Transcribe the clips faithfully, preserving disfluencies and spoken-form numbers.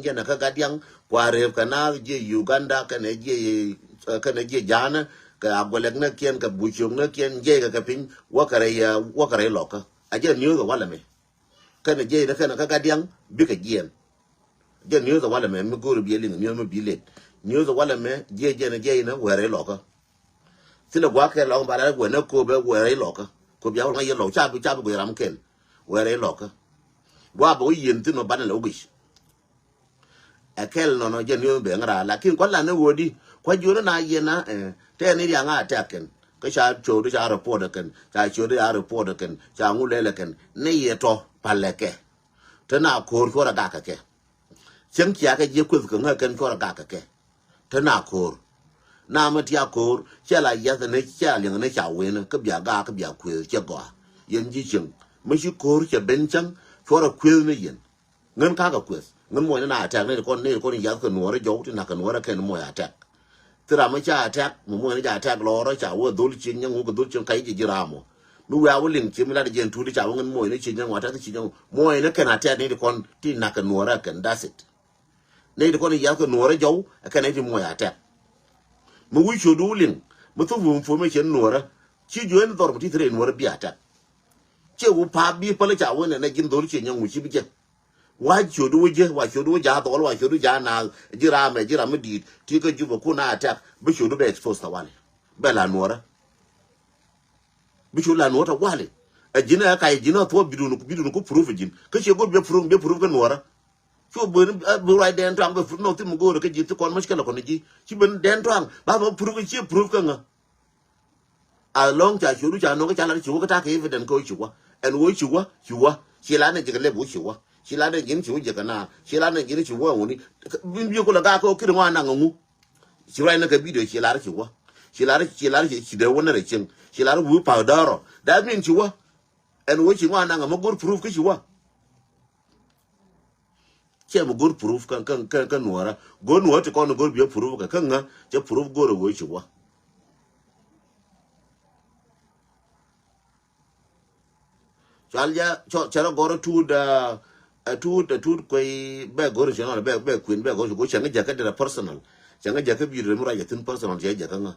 jiɛn kä Gadiaŋ, kua rep kɛ naath jiɛ Uganda kɛnɛ jiɛ, kɛnɛ jiɛ Ja̱a̱nä, kɛ Agwɛlɛk näkiɛn, kɛ Buciök näkiɛn, jiɛc kɛ kɛ piny, wä kɛ rɛy, wä kɛ rɛy Lɔkä. A jɛ news ɛ walɛ mɛ. Kɛnɛ jiɛc ni kɛnɛ kä Gadiaŋ bikɛ jiɛn. Jɛ news ɛ walɛ mɛ mi go̱o̱ri bi ɛ liŋ news mi bi lɛt. News ɛ walɛ mɛ jiɛc jɛn jiɛc ni wɛɛrɛ Lɔkä. Thilɛ gua̱a̱k kɛ Lɔkä ba la wɛnɛ Köpɛ wɛɛrɛ Lɔkä. Köpɛ ya wä ŋa̱c yɛ Lɔkä ca bi, ca bi guic ram kɛl. Wɛɛrɛ Lɔkä. Gua̱a̱k bɛ wä yieen thin wä banɛ lɛ wä guic. Ɛ kɛl nɔnɔ jɛ ni bɛ ŋa̱ra lakin kua̱ lan ni wä di kua̱ jiöni na yɛn na, eh, tɛ ni riaŋ a tɛk kɛn. Kä ca ciötdu ca report kɛn, ca ciötdu ca report kɛn, ca ŋu lɛlɛ kɛn ni yɛ tɔ palɛ kɛ. Te na ko̱o̱r cuɔrɛ gak kɛ kɛ. Cieŋ cia kɛ jiɛ kueth kɛ ŋä kɛn cuɔrɛ gak kɛ kɛ. Te na ko̱o̱r. Na mi tia ko̱o̱r cia la yath ni cia liŋ ni ca wen kä bia gak kä bia kueth cia gɔaa. Yɛn ji̱ cieŋ mi ci ko̱o̱r cia ben cäŋ cuɔrɛ kueth ni yɛn. Ŋän kakɛ kueth ŋän muɔc ni na attack ni kɔn ni kɔn yath kɛ nuɔrɛ jɔw ti nak kɛ nuɔrɛ kɛn muɔc attack. Thi ram mi ca attack mi muɔc ni ca attack lɔrɔ ca wä dhol cieŋ nyɛ ŋu kɛ dhol cieŋ kac ji̱ ji̱ ram mɔ. Mi wiaa wä liŋ cieŋ mi lat jiɛn tuut ca wä ŋän muɔc ni cieŋ nyɛ ŋu attack cieŋ nyɛ ŋu muɔc ni kɛn attack ni ti kɔn ti nak kɛ nuɔrɛ kɛn, that's it. Ni ti kɔn yath kɛ nuɔrɛ jɔw kɛn ni ti muɔc attack. Mi wi̱c ciötdu wä liŋ mi thuk information nuɔrɛ ci juɛ ni dhɔr mi ti thirɛ nuɔrɛ bi attack. Ciɛ wu pa̱a̱p bi päl ca wä nɛ nɛ ji̱n dhol cieŋ nyɛ ŋu ci bi jɛ. Wa ciötdu wä jɛ, wa ciötdu wä ja̱ dhɔl, wa ciötdu ja̱ naath, ji̱ ram ɛ, ji̱ ram mi di̱i̱t ti kä Jubɛ kun a attack bi ciötdu bɛ expose tawali. Bɛ la nuɔrä. Bi ciötdu la nuɔrä tawali. Ɛ ji̱n ɛ kac ji̱n ɛ thuɔ̱k bidun, bidun ku proof ɛ ji̱n kä ciɛ go̱r bi proof, bi proof kä nuɔrä. Cu ben bi ruac dɛn tuaŋ bɛ proof nɔ thim go̱r kä ji̱ thi kɔn mushkila kɔn ji̱ ci ben dɛn tuaŋ ba bɛ proof kä ciɛ proof kä ŋä. As long ca ciötdu ca nɔk ca lat ci wä kä takɛ evident kä wä ci wä. Ɛn wä ci wä, ci wä. Ci lat ni jɛ kɛ lɛp wä ci wä. Ci lat ni ji̱n ci wä jɛ kɛ na. Ci lat ni ji̱n ci wä wuni. Bi bi ku la ga kɛ wä kiri ŋɔ anaŋ ŋu. Ci ruac ni kɛ video ci lar ci wä. Ci lar ci lar ci dee wä ni rɛ cieŋ. Ci lar wä pa dɔrɔ. That mean ci wä. Ɛn wä ci ŋɔ anaŋ ma go̱r proof kä ci wä. Cɛ mi go̱r proof kä, kä, kä, kä nuɔrä. Go̱r nuɔrä ti kɔn go̱r biɛ proof kä, kä ŋä cɛ proof go̱r ɛ wee ci wä. Cual ja, cɔ, cɛ rɔ gɔr a tuut, a, a tuut, a tuut kuey bɛ go̱r cɛ nɔ bɛ, bɛ kuin bɛ go̱r cɛ go̱r cɛ ŋä jakä dera personal. Cɛ ŋä jakä bi rɛ mi ruac a thin personal cɛ jakä ŋä.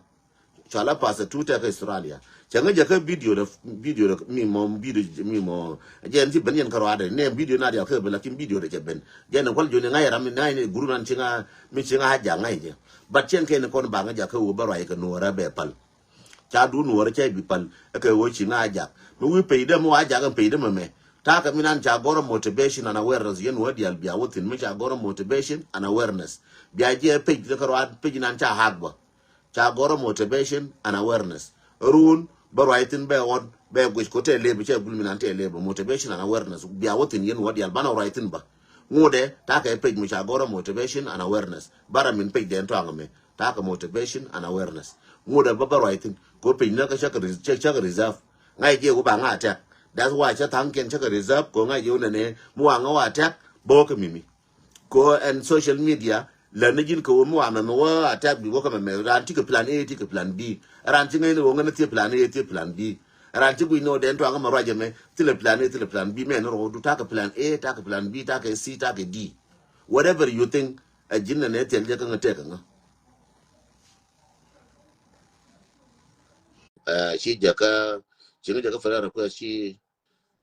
Cuala pastor tu tɛk Australia. Cɛ ŋä jɛ kä video dɛ, video dɛ mi mɔ, video mi mɔ. Jɛ ni ci ben yɛn kä ruadɛ. Nɛ video na dial kä ben lakin video dɛ cɛ ben. Jɛ ni kual joni ŋa yɛ ram mi ŋa yɛ ni guru nan ci ŋa, mi ci ŋa haja ŋa yɛ jɛ. But cɛn kɛ ni kɔn ba ŋa ja kä wä bä ruac kɛ nuɔrɛ bɛ pal. Ca du nuɔrɛ cɛ bi pal. Ɛ kɛ wä ci ŋa haja. Mi wi pay dɛ mi wa haja kɛ pay dɛ mɛ mɛ. Ta kɛ mi nan ca gɔrɔ motivation and awareness yɛn wä dial bia wä thin mi ca gɔrɔ motivation and awareness. Bia jɛ page ni kä ruad page nan ca hak bä. Ca gɔrɔ motivation and awareness. Run bä ruac thin bɛ ɣɔn bɛ guic ko tɛ lebe cɛ gul mi nan tɛ lebe motivation and awareness. Bia wä thin yɛn wä dial banɛ ruac thin bä. Ŋudɛ takɛ page mi ca gɔrɔ motivation and awareness. Bara min page dɛn tɔaŋ mi takɛ motivation and awareness. Ŋudɛ bä bä ruac thin ko page nä kä cä kɛ res-, cä, cä kɛ reserve. Ŋa̱c jɛ wä ba ŋa̱ attack. That's why cä thaŋ kiɛn cä kɛ reserve ko ŋa̱c jɛ wä nɛnɛ mi wa ŋä wa attack bä wä kä mimi. Ko ɛn social media lɛ ni ji̱n kɛ wä mi wa mɛmɛ wä attack bi wä kä mɛmɛ ran ti kɛ plan A ti kɛ plan B. Ran ti ŋäcni wä ŋäni thiɛ plan A thiɛ plan B. Ran ti guic ni wä dɛn tuaŋ mɛ ruacɛ mɛ thilɛ plan A thilɛ plan B mɛ ni rɔ du takɛ plan A takɛ plan B takɛ C takɛ D. Whatever you think ɛ ji̱n nɛ nɛ thiɛl jɛ kä ŋä tɛk ŋä. Ɛ, ci jakä, ci ŋä jakä fɛrɛ rɛ kuɛ ci,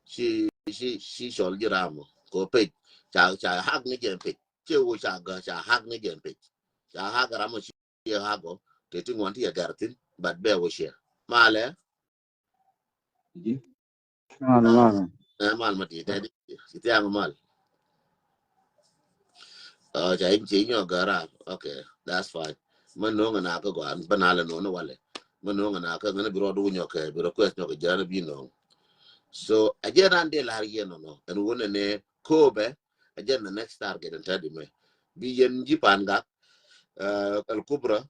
ci, ci, ci cɔl ji̱ ram mɔ ko pec. Ca, ca hak ni jɛ pec. Cɛ wo ca gä ca hak ni jɛ pec. Ca hak ram mɔ ci hak ɔ te ti ŋuan ti yɛ gɛr thin but bɛ wo ciɛ. Malɛ. Mal, mal. Ɛ, mal ma ti tɛ di ci thiaŋ mal. Ɔ, ca in ci nyɔ gɛra. Okay, that's fine. Mɛ noŋ na kä gɔan bä na lɛ noŋ ni walɛ. Mɛ noŋ na kä ŋäni bi rɔ du nyɔkɛ bi request nyɔkɛ jɛn bi noŋ. So a jɛ nan de lar yɛ nɔ nɔ ɛn wonɛ ne Köpɛ. A jɛ na next target ɛn tɛ di mɛ bi yɛn ji̱ Pangak, ɛ, Al Kubra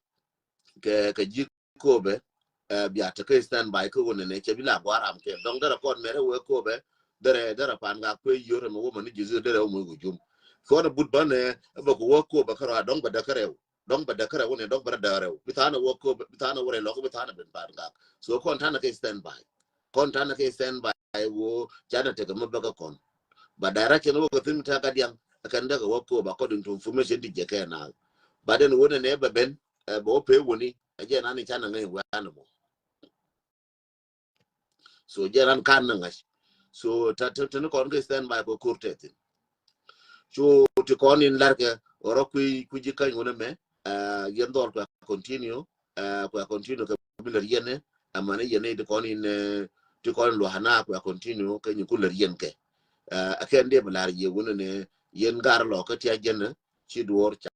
kɛ, kɛ ji̱ Köpɛ, ɛ, bia te kä stand by kä wunɛ nɛ cɛ bi la gua̱a̱r ram kɛ dɔŋ derɛ kɔn mɛrɛ wee Köpɛ derɛ, derɛ Pangak kuɛ yio̱r ɛmɛ wä mɛ ni ji̱ derɛ wä mɛ wujum. Kɔn but banɛ bɛ ku wä Köpɛ kärɔa dɔŋ bɛ däkärɛw. Dɔŋ bɛ däkärɛw wunɛ dɔŋ bɛ däkärɛw bi tha̱a̱n wä Köpɛ bi tha̱a̱n wä rɛ lɔk bi tha̱a̱n ben Pangak. So kɔn ta̱nɛ kɛ stand by. Kɔn ta̱nɛ kɛ stand by wä canɛ tekɛ mɛ bäkä kɔn. Ba direction wä kɛ thin mi ta̱a̱ Gadiaŋ Ɛ kɛn däk ɛ wä kööb according to information ti jɛ kɛ naath. But then wä nɛ nɛ bɛ ben, ɛ, bɛ wä pee wäni, ɛ jɛ nani canɛ ŋäc wä animal. So jɛ ran kan na ŋa̱c. So ta, ta, ta ni kɔn kɛ stand by kɔ kur tɛ thin. So ti kɔn in lar kɛ ɔrɔ kui, kui ji kany wä nɛ mɛ, ɛ, yɛn dhɔl kua continue, ɛ, kua continue kɛ bi lär yɛn ɛ, ɛmɛn yɛn ɛ ti kɔn in, ɛ, ti kɔn in luaha na kua continue kɛ nyi ku lär yɛn kɛ. Ɛ, ɛ kɛn dee bi lar yɛ wä nɛ nɛ yɛn gar lɔ kɛ tia jɛn ɛ, ci duɔr ca